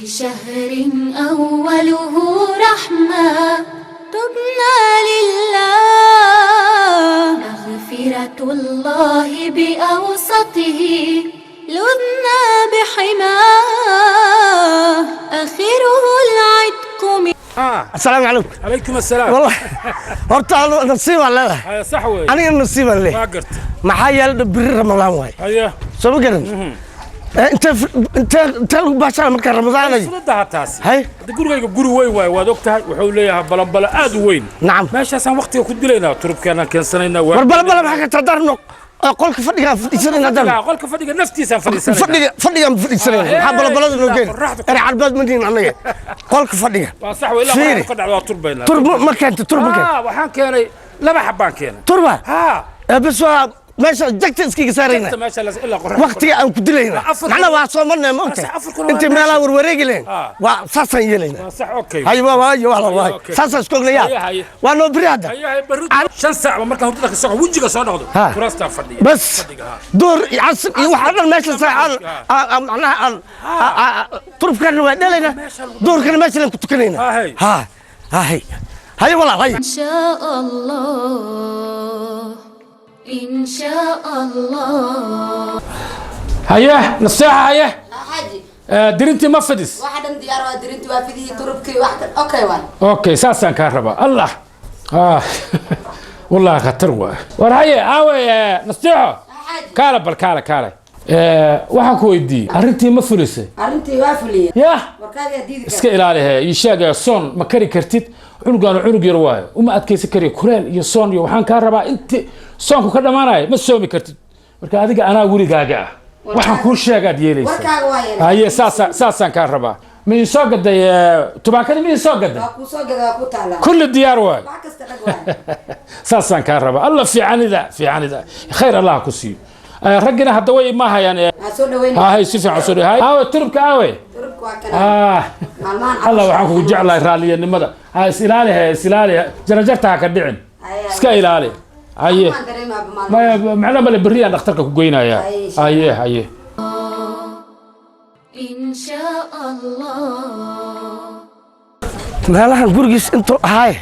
شهر أوله رحمة تبنى لله، مغفرة الله بأوسطه، لذنا بحماه، آخره العتق من Asalaamu calaykum. Calaykum asalaam. Wallahi horta nasiib aan leedahay. Haya, sax wey. Aniga nasiib aan leeyahay. Waa garta. Maxaa yeelay, biri Ramadaan waay. Soo ma garan? Intee lagu baashaa markaa Ramadaanay? Fududaha taasi. Hay. Hadda gurigayga guri weyn waay, waad og tahay. Wuxuu leeyahay balanbalo aad u weyn. Meeshaasaan waqtiga ku dilaynaa, turubkeenaan keensanaynaa. War balabala maxaa ka tadarno? Qolka fadhigaan fadhiisanayna haddaan. Qolka fadhiga naftiisaan fadhiisanayna. Fadhigaan fadhiisanayna. Maxaa balabalada noo geyn? Ere carbeed ma dhihin annaga, qolka fadhiga. Waa sax wey, ilaa Fiiri. qoraxdu ka dhacdo waa turbaynaa. Tur ma keenta? Tur ma keenta? Ah, waxaan keenay, laba xabbaan keenay. Turba? Ha. Ee, bas, waa meesha jagta iskaga saarayna. Jagta meesha ilaa qoraxdu. Waqtiga aan ku dilayna. Macnaa waa soo marnay, ma ogtahay? Afar kun waa intii meesha. Meelaha warwareegi lahayn. Waa saasaan yeelayna. Waa sax, okay. Hay, waa waa waa waa. Saasaan isku ognayaa. Haye, haye. Waa noo biri hadda. Haye, haye, barri 5 saac ba markaan hurdada ka soo wejiga soo dhaqdo, kuraastaan fadhiya. Bas. Fadhiga, ha. Duur iyo casr iyo waxaa dhan meesha aan macnaha aan turubkana waa dhelayna, duurkana meesha ku tukanayna. Hay. Ha, hay, hay walaal, hay. إن شاء الله، إن شاء الله. Haye Naseexa, haye. Xaaji. Dirintii ma fadhis? Waxa dhan diyaar waa, dirintii waa fidihii, turubkii, wax dhan okay waay. Okay, saasaan kaa rabaa. Allah, ah, wallahi khatar waa. War haye, aawe Naseexo? Xaaji. Kaala bal, kaala, kaala. Waxaan ku weydiiyey, arrintii ma fulisay? Arrintii waa fuliyey. Yah. Warkaagaa diidi. Iska ilaali he. Ii sheeg, soon ma kari kartid? Cunugaanu cunug yar waayo, uma adkaysan kariyo kuleel iyo soon. Iyo waxaan kaa rabaa, inti soonku ka dhammaanayo ma soomi kartid. Marka adiga anaa weligaaga ah, waxaan kuu sheegaad yeelaysa. Warkaaga waa yeelay. Haye, saasaan kaa rabaa. Ma ii soo gaday tubaakadii? Ma ii soo gaday? Waa kuu soo gada, waa ku taalaa. Kulli diyaar waayo. Wax kasta dhag waay. Saasaan kaa rabaa. Alla fiicanida, fiicanida, khayr Allah ku siiyo. Raggina hadda way ma hayaan. Waa soo dhaweyn. Hay, si fiican soo dhaweyn. Aawe turubka, aawe? Turubka waa kana. Ah. Maalmahan. Alla, waxaan kugu jeclahay raaliyanimada. Ha, is ilaali, he, is ilaali, jarajarta ha ka dhicin. Haye. Iska ilaali, haye. Waan dareemaa maalmahan. Maya, macna male, berriyaan dhakhtarka ku geynayaa. Haye. Haye, haye. إن شاء الله. Meelahan gurigiis intuu ahaay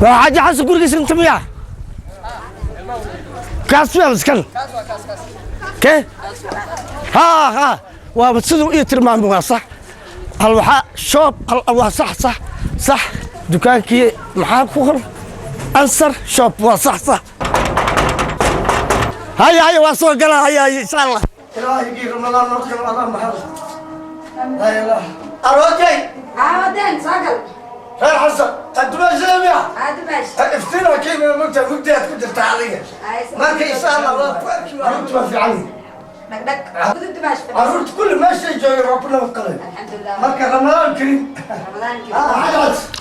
waa Xaaji Xasan gurigiis inta miyaa? Kaas miyaa miskan ke? Ha ha, waaba siduu ii tilmaamay, waa sax. Alwaxa shop waa sax, sax, sax. Dukaankii maxaa ku hor? Ansar Shop, waa sax, sax. Haya, haya, waa soo galaa. Haya, haya, insha Allah. Ilaahigii Ramadaan noo keeno adaa mahad. Laa ilaaha aroojay. Aawadeen, soo gal. Reer Xasan adumaasheemiya. Aadumaash. Iftiina kayma mugta, mugdiaad ku jirta adiga. Marka insha Allah waa ku arki. Carruurtu waa fiican yihiin. Dhag dhag gudub, dumaash. Carruurtu kulli meeshay joogeen waa ku nabad qabeen. Alxamdulilah. Marka Ramadaan kariim. Ramadaankii.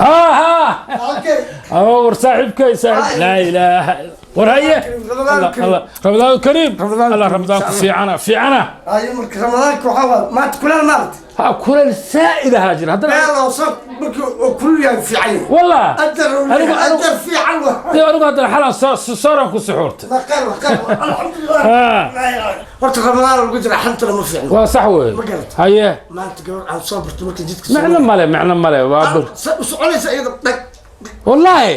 Ah. Okay. War saaxiibkay, saaxiib, laa ilaaha. War haye. Ramadaan Allah. kariim. Allah, Ramadaan kariim. Ramadaan Allah kariim, Ramadaanku insha Allah. fiicana, fiicana. Ayo, marka Ramadaanka waxaa waa maanta kuleel maarata. Ha, kuleel saa'id ahaa jira haddana. Meel oo soo markii oo kulul yahay fiican yahay. Wallah. Adar. Adar fiican wa. Dee, anigu haddana xalaan soo sooraan ku suxuurtay. Maqal maqal, alxamdulilah. Horta Ramadaan lagu jira, xantana ma fiicno. Waa sax wey. Ma garata? Haye. Maanta gabar aan soo barto marka jidka Macno male, macno male, waa bur. U soconaysa iyada dhag. Wallaahi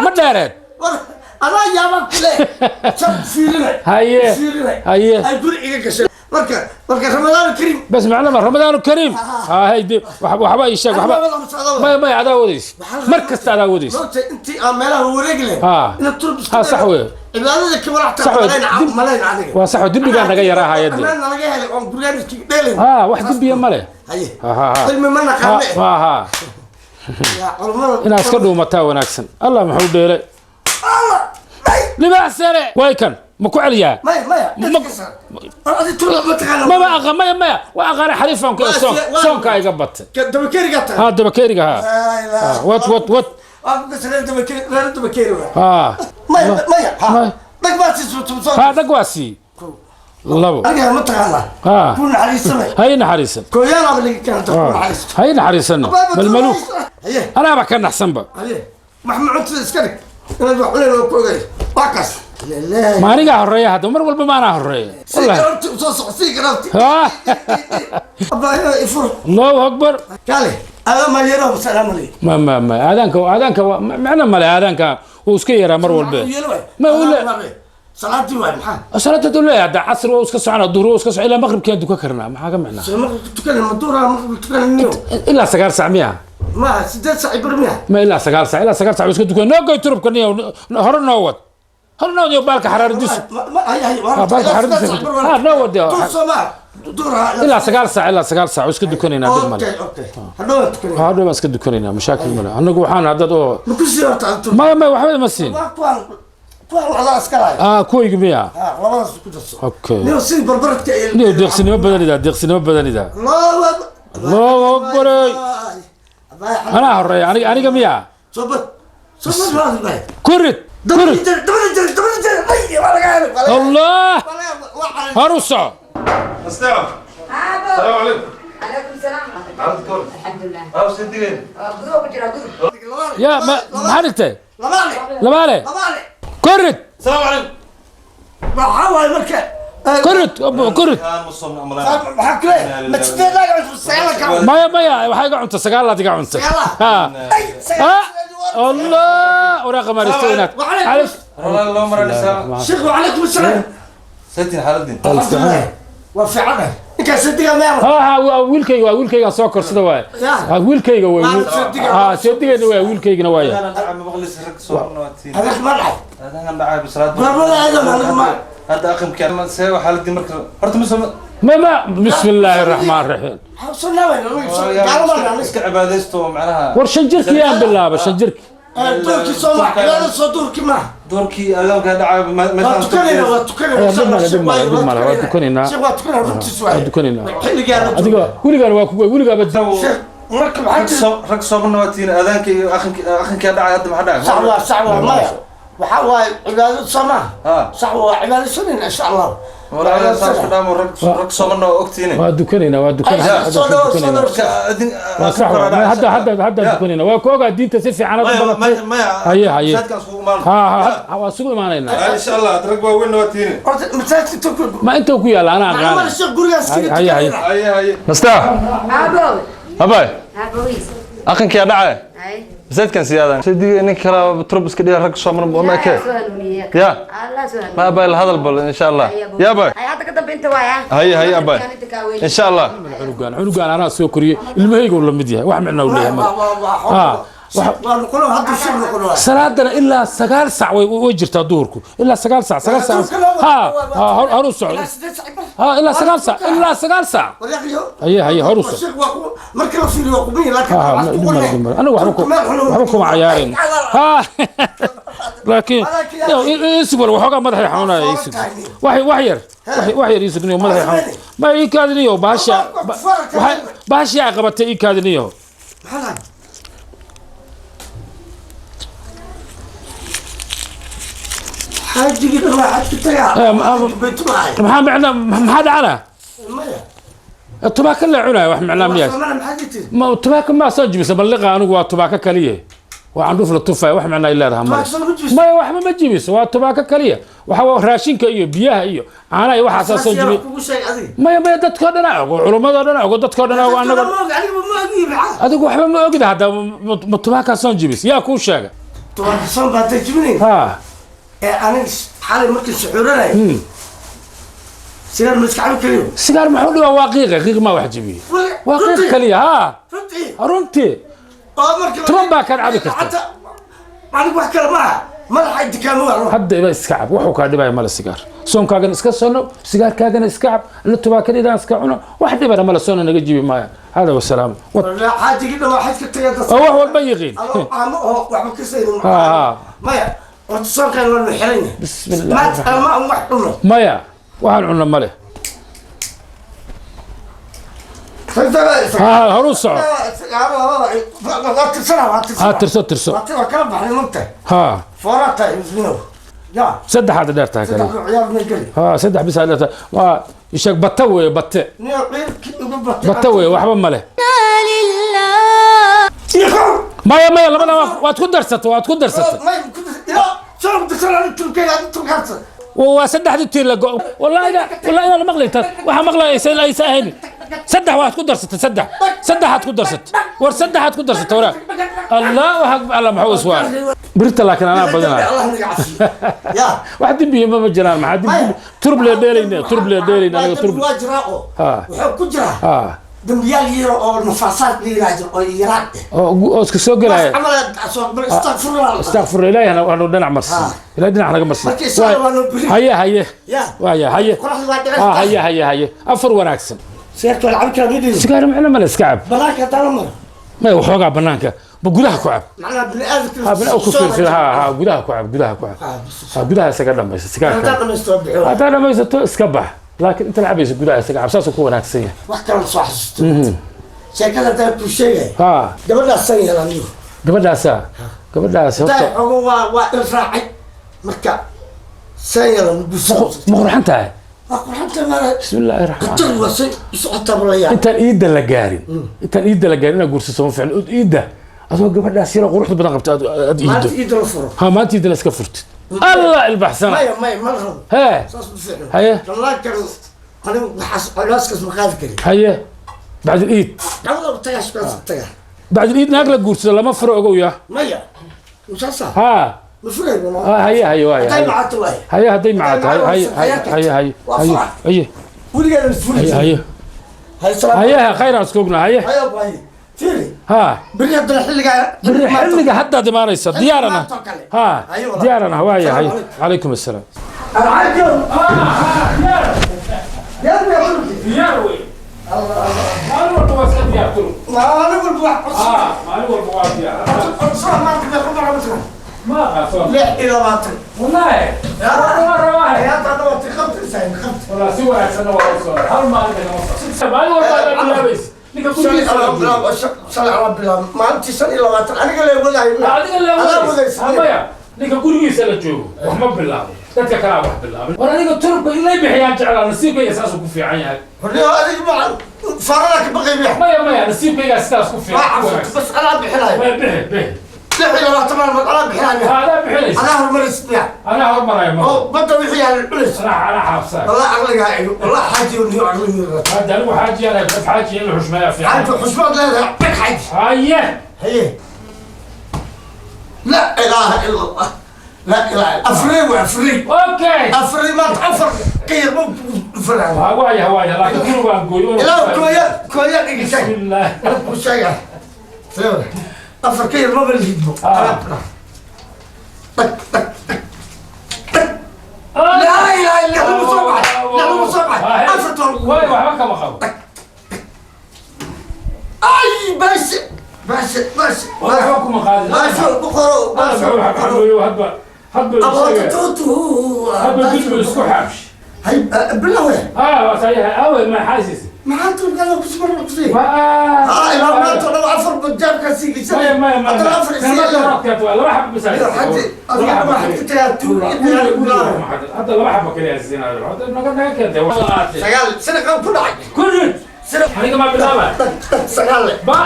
ma dheereed. War adaa yaabaan kule sab fiirinay. Fiirinay. Ay guri iga gashay. Marka Ramadaan kariim. Bas, macno ma, Ramadaan kariim. Ha hay, de waxba ii sheeg, waxba. Maya, maya, adaa wadaysa, mar kasta adaa wadaysa. Maogtay intii aan meelaha wareegi lahayn inaad turub isku Ha, sax wey. Cibaadada ka Sax wey. malayn aniga. Waa sax wey, dembigaa naga yaraa hayadde. Meel nalaga helay oon gurgaan iskaga dheelayn. Ha, wax dembiya male. Haye. Ha, ha, ha. Cilmi ma naqaane. Ha, ha. Yaa culamada. Inaad iska dhuumataa wanaagsan. Allah, muxuu dheelay? Libaax sare way kan, ma ku celiyaa? Maya, maya. Adi turub ma taqaana. Maba aqa, maya, maya, waa aqaana, xariifaan ku soon, soonkaa iga batay. Dabakerigaa tahay. Ha, dabakeeriga, ha. Wad, wad, wad. Waa ku gashay reer dabakeri, reer dabakeri waa. Maya, maya, ha. Dhag baa sii. Ha, dhag waa sii, labo. Adiga ma taqaanaa? Ha. Ku naxariisamay. Hay naxariisan. Kooyaalaaba laga keenta ku naxariisto. Hay naxariisanno malmaluuk. Haye. Anaaba ka naxsanba. Haye, wax ma cuntada iska dhig, inaad wax cunayn oo ku ogay waa kaas. Ma anigaa horeeya hadda mar walba maanaa horeeya Si wallahi. garabti usoo soco, si garabti. Ah, Abaayo ifur. Allahu akbar. Kale adaa ma yaro salaam alaykum. Ma aadaanka macno male, aadaanka wuu iska yaraa mar walba. Ma uu Salaadii waay, maxaa? Salaada duu leeyahay hadda casr waa iska soconaa, duhur waa iska socon, ilaa maqribkaan dukan karnaa, maxaa ka micnaa? Soo maqrib tukan ma duura maqrib tukan niyo. Ilaa 9 sac miya? Ma 8 sac bar miya? Ma ilaa 9 sac, ilaa 9 sac waa iska dukan. Noo goy turubka niyo, hore noo wad, hore noo wad baalka xaraaradiisu. Ma hay hay. Ah, baalka xaraaradiisu ah noo wad. Duur soo ma duura. Ilaa 9 sac, ilaa 9 sac waa iska dukanaynaa, dhib male. Okay, hadhow tukan. Hadhow baan iska dukanaynaa, mashaakil male. Annagu waxaan dad oo Ma ku sii horta tur? Maya, waxba ma siin. Waa kuwaan adaa iska lahay. Ah, kuwaygu miya? Ah, labadaas ku darso. Okay. Niyo sidii barbaradka. Niyo, deeqsinimo badanidaa, deeqsinimo badanidaa. Allahu akbar. Allahu akbar. Anaa horeeya, aniga miya? Soo bad, soo bad, waa Kurid, kurid. Dabada jir, dabada jir, ay waa laga helay, waa laga helay. Allah. Waa laga helay, waa xalay. Hor u soco. السلام. Aabo. السلام عليكم. Calaykum salaam. عرض كور. Alxamdulilah. اه سيدي. Waa guduhu ku jira gudub. Ya ma maxaa dhigtay? Labaale. Labaale. Labaale. Kurid. السلام عليكم. Waxaa waaye marka Kurid, kurid. كان مصمم امرنا. Maxaa kule ma sideed laaga cusub sagaal ka? Maya, waxaa iga cunta sagaalaad iga cunta. Sagaal? Ha. Ay, sagaal. Ah, allah, waraaqa maaristo inaad وعليكم. والله الله مره السلام. Sheekh, وعليكم السلام. سيدي حالدين. Alxamdulilah, waa fiicanahay ninkaas sadiga meel. Ha, waa wiilkayga, waa wiilkayga soo korsada waaye. Ya. Ha, wiilkayga way. Waa sadiga. Ha, seedigayna waay, wiilkaygana waaya. انا دعم مغلس رك صورنا. Adeeg ma dhacay? هذا انا دعم بصلاه. Goormada aadan aniga ma هذا اخم كان سوى حالدين مركز horta muslim. Ma bismi illaahi raxmaan raxiim. Soo naaway gaalo ma dhacay? Iska cibaadaysto macnaha. War 5 jirkii yaan bilaaba, 5 jirki. Duurkii soo ma cibaado soo duurkii ma doorkii aadaanka dhacay. Waa tukanayna, waa tukanayna. Dhib male, dhib male, dhib male, waa tukanaynaa. Sheekh, waa tukanayna, runtiis waay. Waa tukanaynaa. Xilligaa la Adiga weligaan waa ku weligaaba. Sheekh, marka maxaa jira? Rag soomana waatiin, aadaanka iyo akhinka dhacay hadda maxaa dhacay? Sax waa, sax waa. Maya, waxaa waaye cibaado soo maaha? Ha. Sax waa, cibaadaysanayna insha Allah. Walaa saas ku dhaamo, rag soomana waa ogtiine. Waa dukanaynaa, waa dukanaynaa. Ay, soo dhawo, soo dhawo. Waa sax waa. Maya, hadda dukanayna, waa ku ogaa diinta si fiican aad u baratay. Maya. Haye, haye. Saadkan iskugu imaan. Ha, waa isugu imaanaynaa. Insha Allah rag waaweyn waatiine. Horta masaajidka tukan. Ma inta ku yaalla anaa Macna male. aqaana. Sheekh, gurigaas kaga Haye, haye. tukanayna. Haye, haye. Nastaa. Aabo. Habay. Aabowiis. Aqankiyaa dhacay. Hay. Masaajidkan siyaadaan sidiga nin kala turub iska dhiga, rag soo mar ma eke. Soo hanuuniye. Ya. Allah soo hanuuniye. Ma abay la hadal bal insha Allah ya abay. Hay, hadda ka dambe inta waaya. Haye, haye abay, insha Allah. Cunugaan anaa soo koriyey, ilmahayga uu la mid yahay, wax micno uu leeyahay male. Ha. Waa noqono hadda, shir noqono waay. Salaadana ilaa 9 sac way jirtaa duhurku, ilaa 9 sac, 9 sac. Ha ha, hor u soco. Ilaa 8 sac bar. Ha, ilaa 9 sac, ilaa 9 sac. Waryaqiyo. Haye, haye, hor u soco. Sheekh, waa ku marka la fiiriyo waa qubiyi, laakiin ha ha waxaad ku dhib male, qornay. Dhib male, anigu waxba kuma cayaarin. Ha, laakiin isig wal waxoogaa madaxay xanuunaya, isig wax yar, wax yar isig niyo, madaxay xanuun ma ii kaadiniyo baasha baashii ay qabatay ii kaadiniyo. Maxaa lahay? Xaajigii dhan waa xaj ku tagaa. Baytu maahay. Maxaa micna, maxaa dhacana? Maya. Tubaako la cunaya, wax micnaa miyaa? Soomana maxaa jirtay? Ma tubaako ma soo jibisa balliqa, anigu waa tubaako kaliya, waa candhuuf la tufaya, wax micnaa ay leedahay male. Tubaako soo ma jibiso? Maya, waxba ma jibiso, waa tubaako kaliya. Waxa waa raashinka iyo biyaha iyo caanaha iyo waxaasaa soo jibi. Kugu sheeg adiga. Maya, dadkoo dhan ogo, culummadoo dhan ogo, dadkoo dhan ogo, annaga Ma og, aniga ma ogi maxaa. Adigu waxba ma ogida hadda, ma tubaakaa soo jibis yaa kuu sheega? Tubaako soon baa hadday jibinayn. Ha. Ee aniga xalay markii suxuuranay sigaar ma iska cabi kariyo? Sigaar muxuu dhibaa? Waa qiiqa, qiiq maa wax jibiye, waa qiiq kaliya. Ha. Runtii? Runtii. Oo marka 10 baa kaan cabi karta. Xataa anigu wax kale maaha, madaxa dikaamo waa. Hadda iba iska cab, wuxuu kaa dhibaya male. Sigaar soonkaagana iska sono, sigaarkaagana iska cab, la tubaakadidaan iska cuno, wax dhibana male, soona naga jibi maayaan. Hada wasalaam. Xaajigii dhan waa xajka tagay Oo wax walba yiqiin. Adoo caamo oo waxba ka saynin. Ha, ha. Maya, horta soonkan waa nu xiran yahay. Bismillah. Maanta ma aan wax cuno. Maya, waxaan cunno male. Ha, horu soco. Waa tirsana, waa Ha. tirsana. Tirso, tirso. Waa kala baxnay mugtahay. Ha. Fooraa tahay isminow ya. Saddexaad dheer tahay kale. Saddex ciyaar may geli. Ha, saddex bis dheer tahay, waa isheeg, bata weeye, bate. Niyo ciilkii ugu batay. Bata weeye, waxba male. لله. Iyo kow. Maya, labadan waad ku darsatay, waad ku darsatay. May ku ilaa soo Waa saddexdii tiir la go. Wallahi ina, wallahi ina la maqlay taas. Waxaa maqlaya aysan ahayn. Saddex waad ku darsatay, saddex, saddexaad ku darsatay. War saddexaad ku darsatay, waraa Allahu akbar. Alla maxuu iswaa birta, laakiin anaa badinaya. Allah naga cafiyo ya. Wax dembiya ma jiraan. Maxaa dembi? Turub lee dheelayna, turub lee dheelayna anaga, turub. Waa jiraa oo Ha. wuxuu ku jiraa ha dambiyaal yar oo nafaasaad la yiraahdo oo yaraan. Oo iska soo gelaya. Camal soo astagfirullah. Astagfir ilaahi, anu dhinac marsi. Ha. Ilaahi dhinac naga marsi. Marka isaga waa noo beri. Haye haye. Ya. Waaya, haye. Qoraxdu waa dhacaysaa. Ha, haye haye haye, afar wanaagsan. Seertu waa lacag kala midin. Sigaar macna male, iska cab. Banaanka haddaan la maro. May, waxoogaa banaanka ba gudaha ku cab. Macnaha bini'aadamka Ha, bina ku fiirfir. Ha ha, gudaha ku cab, gudaha ku cab. Ha, gudaha isaga dhamaysa sigaarka. Haddaan dhamaysto waa bixi. Haddaa dhamaysato iska bax, laakiin inta la cabayso gudaha isaga cab, saasuu ku wanaagsan yahay. Wax kalena soo xasuusto sheekada haddaan kuu sheegay. Ha. Gabadhaas san yeelan anigu. Gabadhaasa, gabadhaas horta. Taa xogo waa il raacay marka san yeelan guursan. Ma qurxan tahay? Waa qurxanta mara. Bismillaahi raxmaan. Khatar waa say socotaa malaya. Intaan iidda la gaarin, intaan iidda la gaarin inaad guursato ma fiicno. Ood iidda adoo gabadhaas yaroo quruxda badan qabta aad iiddo. Maanta iida la furo. Ha, maanta iidda la iska furtid, alla ilbaxsana. Maya maya, ma la rabo. Hee. Saas ma fiicno. Haye. Laakin anigu waxaas culeyskaas ma qaadi karin. Haye, bacd iid. Gabadha tagaa, shukaansa tagaa. Bacd iid naag la guursado lama furo, ogow ya. Maya, musaasa. Ha. Ma furayno. Ha, haye haye, waaya. Hadday macato waay. Haye, hadday macato, haye haye haye haye. Waa haye. furac. Haye. Weligeeda la furi. Haye haye. Haye, salaam. Haye, khayr aan isku ogna, haye. Haye waay, fiiri. Ha. Beri haddana xilligaa. Beri xilliga haddaad imaanaysa, diyaarana. Maanta oo kale. Ha. Haye, walaal. Diyaarana, waaya, haye. Salaam calaykum. Calaykum assalaam. Alcajo diyaar miyaa turki? Diyaar wey, maalin walba waa iska diyaar turub. Maalin walba wax cusub. Ha, maalin walba waa diyaar. Cusub maanta meeqa mara masla? Ma aqaanso. 26. Wallaahi waa rabaa. Hayaata dhawaatay qabta isayn qabta. Walaa si wanaagsanna waa u soo hal maalin kama soo, maalin walba aad bilaabaysa ninka gurigiisa la joogo. Shalay ala bilaab maalintii 25 aniga lee wadaayo. Adiga la adaa wadaysa wadaysa. maya, ninka gurigiisa la joogo wax ma bilaabo, dadka kalaa wax bilaabay. War aniga turubka ilay bixiyaan jeclaa, nasiibkayga saasuu ku fiican yahay. Horniyo adiga ma farada ka baqay miya? Maya maya, nasiibkaygaa sidaas ku waa fiican, ku cabsato wanaagsan. Bas anaa bixinayo. Maya, bixi bixi. 26 maalmood anaa bixinayo. Waa adaa bixinaysa. Adaa horumaraysid miya? Anaa hormaraya ma oo badda wixii yaala culays. Anaa xaabsaa. Wallah aqligaa iyo wallah xaaji niyo aqligaa. Hadda anigu xaaji yaan qof xaaji in la xushmeeyaa fiican. Xaaji xushmad leedahay dhag xaaji. Haye. Haye, laa ilaaha ila allah, laa ilaaha, afrey waa afrey. Okay. Afrey maanta afar ka yar ma dhufanaayo. Waa waaya waaya, laakiin turub aan gooyo. Ilaa kooya kooya dhigisay. Bismillaah. Ku sheega afar ka yar maba liidbo. Ah. Dhag dhag dhag dhag, laa ilaaha illa, lixdu soo baxay, lixdu soo baxay, afarta waa lagu. Waay, waxba kama qabo. Ay baashe baashe baashe. Waxba kuma qaadin. Baashe boqoro baashe boqoro. Hadba hadba. Aboota tuutu. Hadba dib isku xaabsh. Hay bilawe. Ah, waa saxiix awe, ma xaasis. Maxaa tuurkada kusmar kusii? Ma ah, ilaa maanta dhan afar bajaabka sii maya maya maya. haddana afar isii. Laba xabo bas. Xaji adiga waxaad ku tagaa tuur hadda laba xabo kaliya siinayo, hadda naga keentay sagaal sanaqa ku dhacay. Kulli aniga ma bilaaba. Sagaal le ba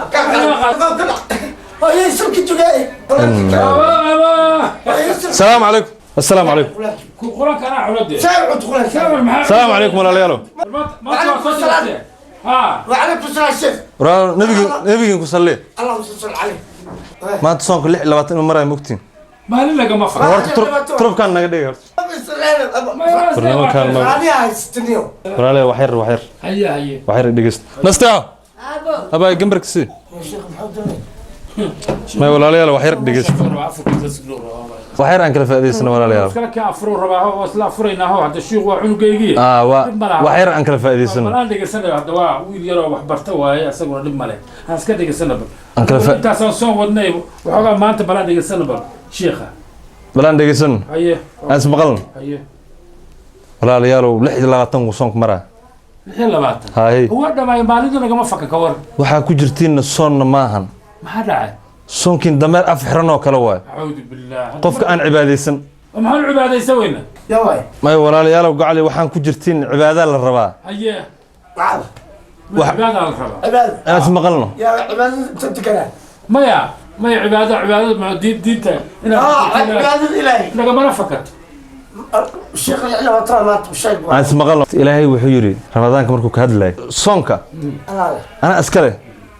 ku dhacay ayay sulki jogay. السلام عليكم، السلام عليكم. Quraanka anaa cunade. سامع تقول. السلام عليكم walaalayaalow. Maanta waa soo jirtee ha. وعليكم السلام شيخ. Walaal, nabiga nabigan ku salli. اللهم صل عليه. Maanta soonka 26 ma maraya, mugtiin? Maalin lagama faro. Horta turubkaan naga dhigay horta. Barnaamijkan ma walaalayaal, wax yar, wax yar. Haye haye. Wax yar dhegeysta. Nasteeco. Aabo. Abaa gambarka sii. May walaalayaal, wax yar dhegeysta, wax yar aan kala faa'iidaysano walaalayaal. Iskala ka afuro rabaa oo isla afuraynaa ho, hadda shiiku waa cunugaygii. Ah, waa Dhib ma laha. wax yar aan kala faa'iidaysano. Bal aan dhegeysanayo hadda, waa wiil yaroo wax barta waaye isaguna, dhib male, aan iska dhegeysana bal. Aan kala intaasaan soo wadnay waxoogaa maanta, bal aan dhegeysana bal shiikha. Bal aan dhegeysano. Haye. Aan ismaqalno. Haye. Walaalayaalow, 26 wuu soonku maraa. 26. Haye. Waa dhamaay, maalinta nagama faka ka war. Waxaa ku jirtiinna soonna maahan. Maxaa dhacay? Soonkiin dameer af xiran oo kale waayo. Acuudu billaah. Qofka aan cibaadaysan. Maxaan cibaadaysan weyna? يا واي. Maya walaalayaalow, gacali waxaan ku jirtiin cibaadaa la rabaa. Haye. عباد. Cibaada la rabaa. عباد. Aan ismaqalno. يا عباد تتكلم. Maya. May cibaado, cibaadada ma diinta cibaadada Ilaahay nagamana fakato. Sheekh labaatan maanta sheeg. Aan ismaqalno. Ilaahay wuxuu yidhi Ramadaanka markuu ka hadlayay soonka, anaa iskale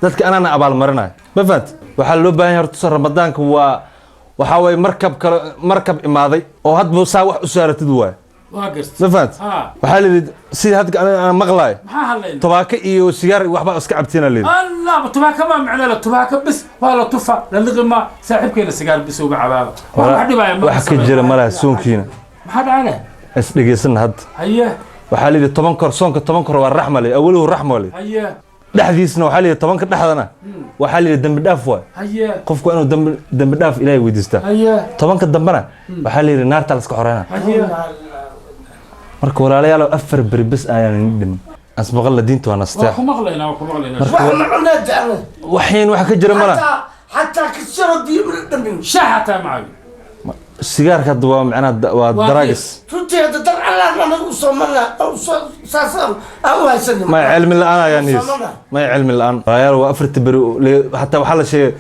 dadka anaana abaalmarinayo. Ma fahant? Waxaa loo baahan yahay horta Ramadaanka waa waxaa waye markab kale, markab imaaday oo hadba saa wax u saaratid waay. Waa garta. Ma fahant? Waxaa la yidhi sida hadda aniga aan maqlaay, maxaa hadlayna? Tobaako iyo sigaar iyo waxbaa iska cabtiina la yidhi. Allah, tubaaka ma macna la tubaaka, bis waa la tufa la liqi ma saaxiibkeena sigaar bis uga cabaaba wax dhibaya ma Wax ka jira malaha soonkiina. Maxaa dhacana? Is dhegeysana hadda. Haye. Waxaa la yidhi 10 kor soonka, 10 kor waa raxma le, awaluhu raxma le. Haye. Dhexdiisna waxaa la yidhi 10-ka dhexdana waxaa la yidhi dembi dhaaf waay. Haye. Qofku waa inuu dembi dhaaf Ilaahay weydiistaa. Haye. 10-ka dambena waxaa la yidhi naarta la iska xoreyna. Haye. Marka walaalayaal, 4 beri bes ayaan idin dhimin. Asmaqalla, diinta waa waa nasteex. Ku maqlaynaa, waa ku maqlaynaa. Wax ma cunaa dacna. Waxayn wax ka jira mala. Xataa kasaro biyo ma dhamin. Shaah xataa macayo. Sigaarka hadda waa macnaha waa Waa drugs. Runtii hadda dar Allah anaga u soo marna saas aan u haysanin. May cilmi la'aan ayaa niis, may cilmi la'aan. Walaalayaal, waa 4-ta beri xataa waxaa la sheegay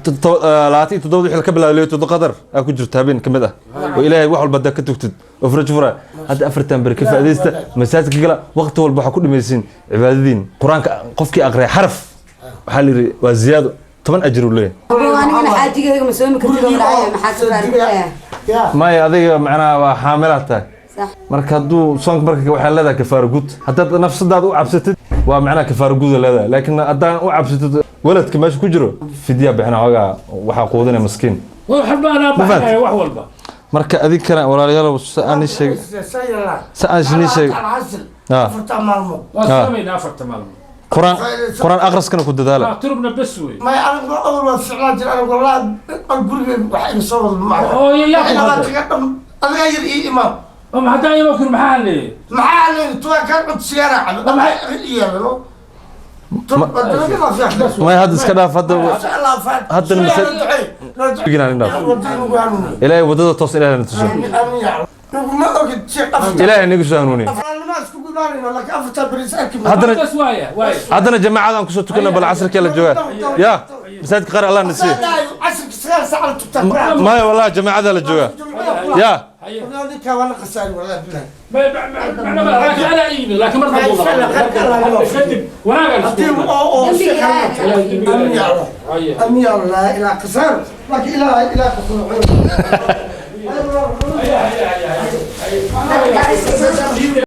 27 wixii ka bilaabay Laylatul Qadar aa ku jirta, habeen ka mid ah oo Ilaahay wax walba haddaa ka tugtid oo faraj fura. Hadda 4-tan beri ka faa'iidaysta, masaajidka gala, waqti walba waxaa ku dhimaysiin cibaadadiin. Qur-aanka qofkii aqriya xaraf waxaa la yidhi waa ziyaado 10 ajir uu leeyahay. Anigana xaajigayga ma soomi kartid oo dhacaya, maxaa ka faarigaya? Maya, adiga macnaha waa xaamilaad tahay. Sax. Marka hadduu soonka marka waxaa leedahay kafaaro guud. Haddaad nafsadaada u cabsatid waa macnaha kafaaro guuda leedahay, laakiin haddaan u cabsatid waladka meesha ku jiro fidyaa bixina, xoogaa waxaa quudinaya maskiin. Wax walba anaa Ma fahant? baxaya wax walba. Marka adinkana walaalayaal, sa aan ii sheeg sa aan ii sheeg 4-ta maalmood. Waa soomaynaa 4-ta maalmood. Quraan akhriskana ku dadaala. Waa turubna bes wey. May, anigu awal waa ficnaan jira. Anigu wallahi guriga wax iga soo wada macna. Oo yaa ku labaad qalday. Kaga dham adigaa yar ii imaam. Oo maxaa imaa kur, maxaa hadlayay? Maxaa leeyahay? Tuwaa kaa cunto sigaara cabo yeelano. May, hadda iska dhaaf hadda. Haddana Ilaahay wadada toos Ilaahay na tuso. Ilaahay nagu soo hanuuniyo. Haddana bes waaya waaya. Haddana jamaacadaan kusoo tukana, bal casirkii la joogaa ya masaajidka qaar Allah na siiyo. Maya, wallahi jamaacada la joogaa ya. Haye. Macna ma laakiin anaa ii yimid, laakiin mar dambe kadib wanaagaan isku. Haye. لكن إلى إلى Haye haye haye.